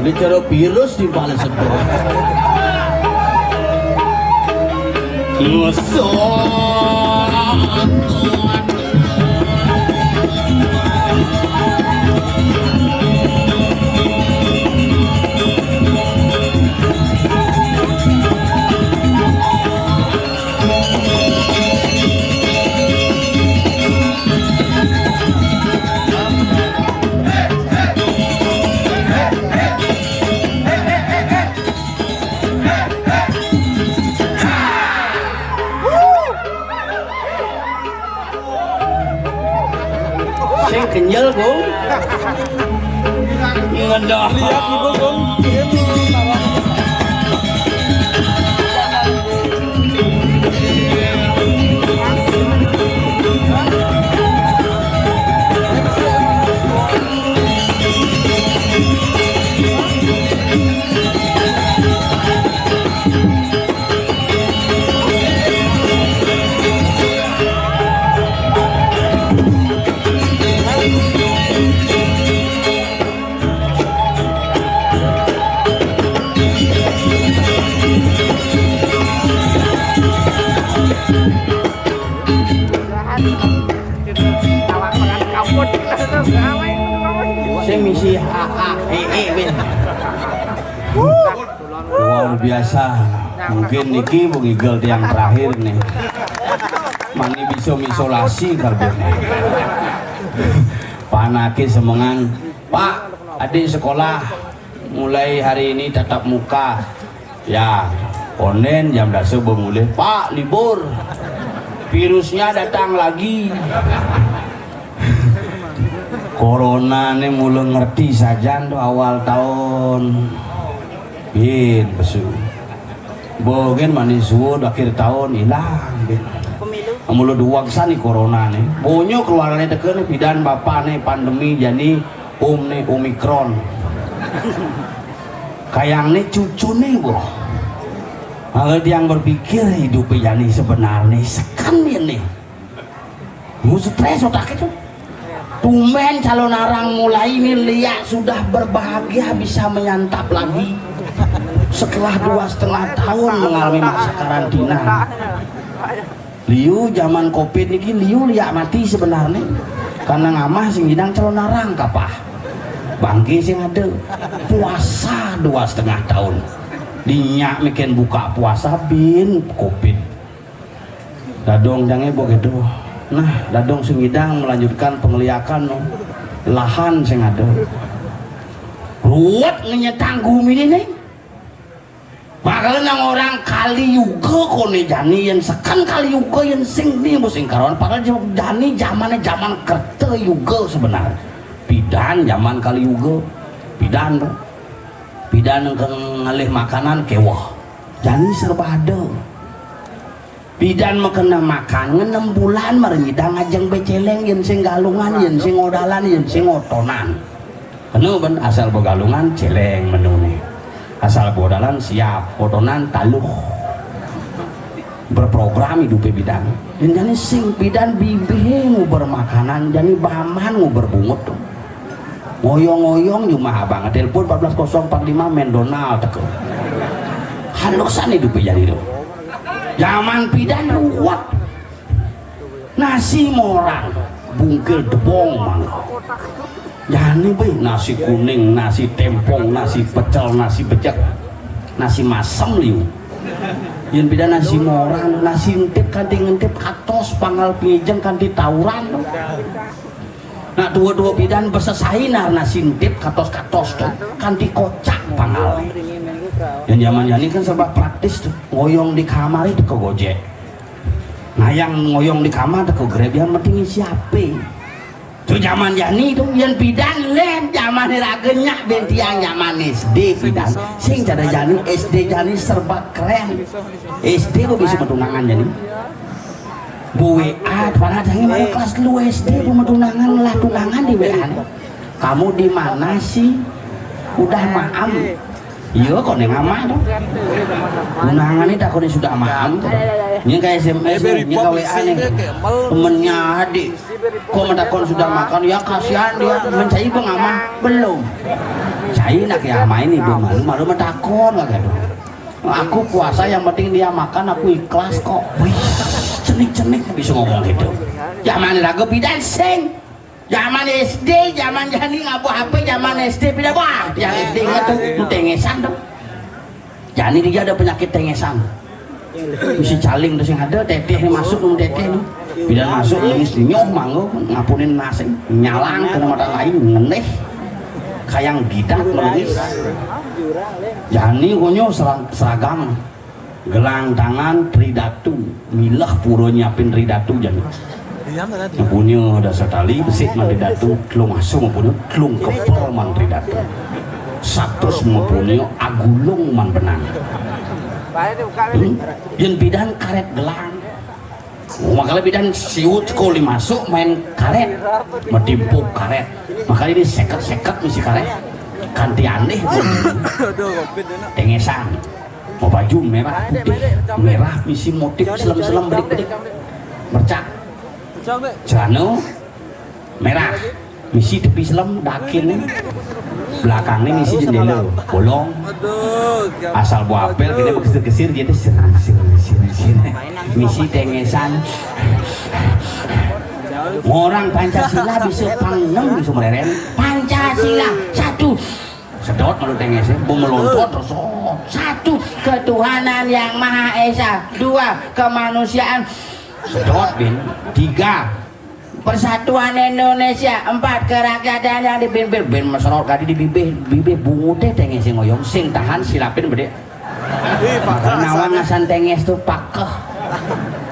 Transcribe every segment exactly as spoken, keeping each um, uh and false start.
Ini cara virus di bales sedot. Ngusut. Sing kenyel, Gung. Ngedah. Lihat ibu, Gung. Sing misi A A E E, Win. Luar biasa. Mungkin niki Bu Ngigel tiang terakhir nih. Mani bisa misolasi kabeh. Panake semengan, "Pak, adik sekolah mulai hari ini tatap muka." Ya, onden jam dasa bemulih, "Pak, libur. Virusnya datang lagi." Corona ne mula ngerti sajan tu awal tahun. Bin pesu. Bogen manis suud akhir tahun ilang, bin. Pemilu. Mula duwag sani corona ne. Bonyo keluargane teka ne, pidan bapane pandemi jani, um ne Omicron. Kayang ne cucu ne, boh. Kalau tiang berpikir hidup jani sebenarne seken ye ne. Mu stres otak itu. Tumben calon arang mulai ini liak sudah berbahagia bisa menyantap lagi setelah dua setengah tahun mengalami masa karantina. Liu zaman covid niki liu liak mati sebenarnya karena ngamah sing ngidang calon arang kapah. Bangke sing ada puasa dua setengah tahun. Dinyak mikin buka puasa bin covid. Dadong jange begitu. Nah, Dadong sing ngidang melanjutkan pengliakan, no. Lahan sing ada. Ruwet ngenyetang gumi ini, nih. Makanya nang orang Kali Yuga koné jani, yén seken Kali Yuga, yén sing ni mesti karuan. Padahal jani zamannya zaman Kerta Yuga sebenarnya. Pidan zaman Kali Yuga. Pidan tuh. Pidan ke ngalih makanan kéweh. Jani serba ada. Pidan makena makan, ngenem bulan mara nyidang ajeng bé céléng, yén sing Galungan, yén sing Odalan, yén sing Otonan. Kena ben asal ba Galungan céléng menuné. Asal ba Odalan siap, Otonan taluh. Berprogram hidupé pidan. Yén jani sing pidan bibih nguber makanan, jani baman nguber bungut tuh. Ngoyong-ngoyong jumah abang, telepon empat belas kosong empat lima, main Donald teko. Halusan hidupé jani tuh. Zaman pidan ruwet. Nasi morang, bungkil debong mangga. Jani bé nasi kuning, nasi tempong, nasi pecel, nasi becek, nasi masem liu. Yén pidan nasi morang, nasi entip kanti ngentip katos, panggal pijeng kanti tawuran. Nah, dua-dua pidan besesainar nasi entip katos-katos tuh, kanti kocak panggal. Yén zaman jani kan serba praktis tuh, ngoyong di kamar itu ke Gojek. Nah, yang ngoyong di kamar teko Grab, yang penting siapa? Tuh zaman jani tuh, yén pidan lén zaman raga nyak, ben tiang zaman S D pidan. Sing cara jani S D jani serba keren. S D kok bisa bertunangan jani? Bu W A, padahal jani mara kelas lu S D bu bertunangan, lah tunangan di W A nih. Kamu di mana sih? Udah maam. Iya, kok neng ama tuh. Tunangan ini takutnya sudah maam tuh. Ini kayak S M S nih, ini kayak W A nih. Temennya adik. Kok mentakon sudah makan? Ya kasihan dia. Mencai bang ama belum. Cai nak ya ama ini belum malu, malu mentakon kagak tuh. Aku puasa yang penting dia makan, aku ikhlas kok. Wih, cenik-cenik bisa ngomong gitu. Zaman raga pidan sing. Zaman S D, zaman jani ngaba H P, zaman S D pidan, wah, yang S D ingat tuh, tengesan tuh. Jani dia ada penyakit tengesan. Misi caling tuh sing ada, teteh nih masuk, nung teteh nih. Pidan masuk, nangis nyoh mangga, ngapunin nasi, nyalang kena mata lain, ngenih. Kayang bidak nangis. Jani konyo serag-, seragam. Gelang tangan Tri Datu, milah pura nyiapin Tri Datu jani. Punya ada setali besik man Tri Datu, telung asung punya, telung kepel man Tri Datu. Satus punya agulung man benang. Hmm? Yén pidan karet gelang. Oh, makanya pidan siut kuli masuk main karet, metimpuk karet. Makanya ini seket-seket misi karet. Kanti aneh. Tengesan. Mau baju merah putih, merah misi motif selem-selem bedik-bedik. Bercak. Celana merah, misi tepi selem, dakin. Belakangnya misi jendela, bolong. Asal buah apel, kita bergesir-gesir, jadi sir, sir, sir, sir. Misi tengesan. Orang Pancasila bisa pangnem, bisa mereren. Pancasila, satu. Sedot malu tengesnya, bu melontot, terus, oh, satu, ketuhanan yang Maha Esa. Dua, kemanusiaan. Sedot, bin. Tiga, persatuan Indonesia. Empat, kerakyatan yang dipimpin. Bin meserot kadi di bibih, bibih bunguté tengesé ngoyong. Sing tahan silapin bedik. Nawang ngasan tenges tuh pakeh.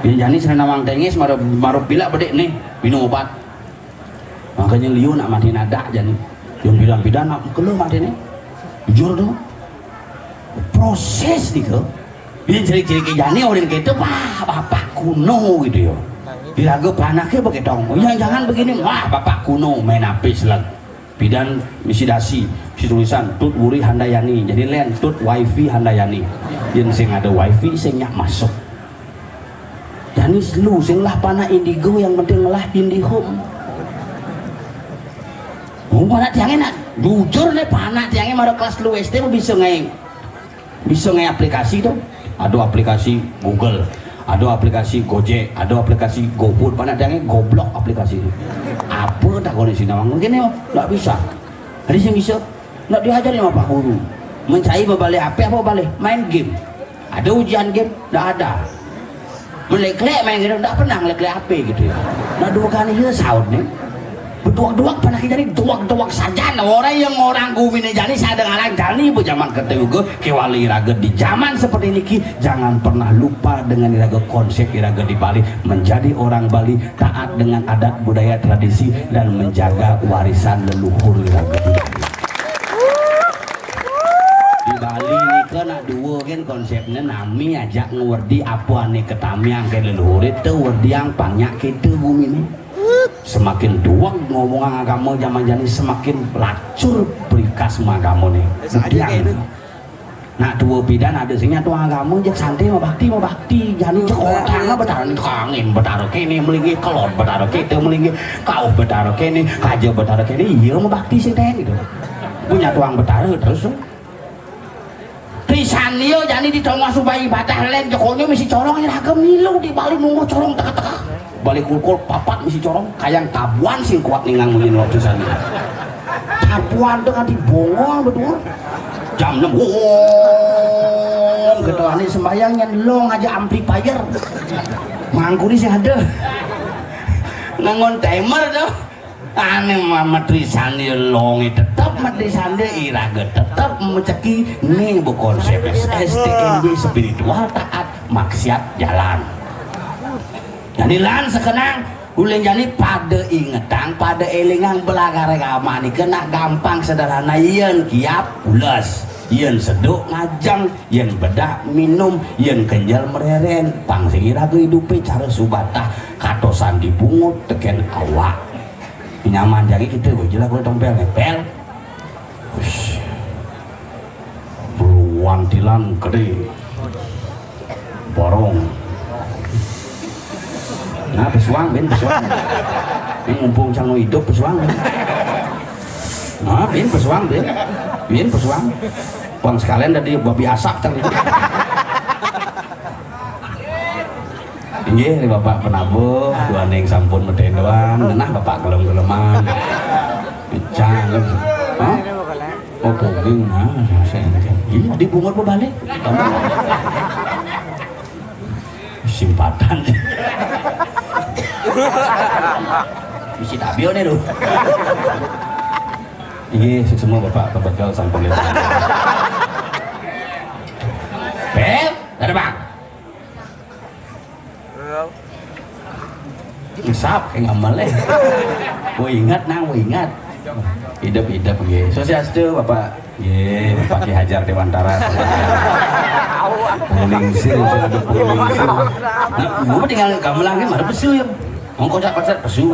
Bin jani sing nawang tenges, maru, maru pilek bedik nih, minum obat. Makanya liu nak mati nadak jani. Yang bilang-bilang nak kelu mati nih. Jujur tuh. Proses nih ke. Dia cerik-cerik jani orang kita, wah, bapak kuno gitu ya. Diraga panaknya begitu. Oh, yang jangan begini, wah, bapak kuno main api selag. Pidan misi dasi, misi tulisan Tut Wuri Handayani. Jadi lain Tut Wifi Handayani. Yang sing ada wifi, sing nyak masuk. Jani selu, sing lah panak Indigo, yang penting lah IndiHome. Oh, panak tiangnya nak jujur nih, panak tiangnya maru kelas lu S D bisa ngai, bisa ngai aplikasi tuh. Ada aplikasi Google, ada aplikasi Gojek, ada aplikasi GoFood. Panak tiangnya goblok aplikasi itu. Apa tak kondisi nawang? Mungkin ya nggak bisa. Ada sih bisa. Nggak diajarin sama Pak Guru. Mencari bebalik apa, apa balik? Main game. Ada ujian game? Nggak ada. Melek-lek main game, nggak pernah melek-lek H P gitu ya. Nah, duwegan ieu saut nih. Beduak-duak pada kita nih, duak-duak saja. Nah, orang yang orang gumine jani sadang alang jani bu zaman kete juga kewali raga di zaman seperti niki, jangan pernah lupa dengan iraga konsep iraga di Bali, menjadi orang Bali, taat dengan adat budaya tradisi dan menjaga warisan leluhur iraga di Bali. Di Bali nika nak dua gen konsepnya, nami ajak ngewerdi apa ane ketamiang ke leluhur itu, werdiang panyak kita bumi ini. Semakin duweg ngomong agama zaman jani, semakin lacur prikas agama nih. Setiang itu. Nak dua bidan ada sing nyatu agama, jek santai mau bakti, mau bakti. Jani cek orang tangga betara nih, kangin betara kene melinggi, kelon betara kita melinggi, kauh betara kene, kaja betara kene, iya mau bakti sing teh gitu. Punya tuang betara terus tuh. Trisanio jani di tengah subah ibadah len jekonyo misi corong iraga milu di Bali nunggu corong teka-teka. Bali kulkul papat misi corong, kayang tabuan sing kuat ningang munyi waktu sani. Tabuan dengan di bongol betul. Jam enam, wong, gitu, ane sembahyang yang long aja amplifier. Mangkuri sih ada. Ngangon timer tuh. Ane ma-, metri sandi longe tetep metri sandi, iraga tetep meceki nih bu konsep S T M J spiritual taat maksiat jalan. Jadi lan sekenang ulin jani pada ingetang, pada elingang belagar agama nih kena gampang sederhana, yen kiap pules, yen seduk ngajeng, yen bedak minum, yen kenjal mereren, pang sing iraga idupe cara subatah, katosan dibungut teken awak. Nyaman jagi kita gue jelas gue tompel ngepel. Ush. Beruang tilan gede. Borong. Nah, pesuang, bin pesuang. Ini mumpung cang hidup pesuang. Nah, bin pesuang, bin. Bin pesuang. Bang sekalian dari babi asak tadi. Inggih, Bapak penabuh, duaning sampun medeni doang, ngenah Bapak gelem-geleman. Pecah, lem. Hah? Oh, poging, nah, saya ingat. Iya, dibungut bebalik. Kamu simpatan. Mesti tabio nih, loh. Iya, semua Bapak kebegal sampun itu. Bel, ada, Bang. Isap kayak ngamal eh. Mau ingat nang, mau ingat. Hidup-hidup nggih. Swastiastu Bapak. Nggih, Bapak Ki Hajar Dewantara. Penglingsir, sudah ada penglingsir. Nah, mau tinggal kamu lagi mana pesu ya? Mau kocak-kocak pesu.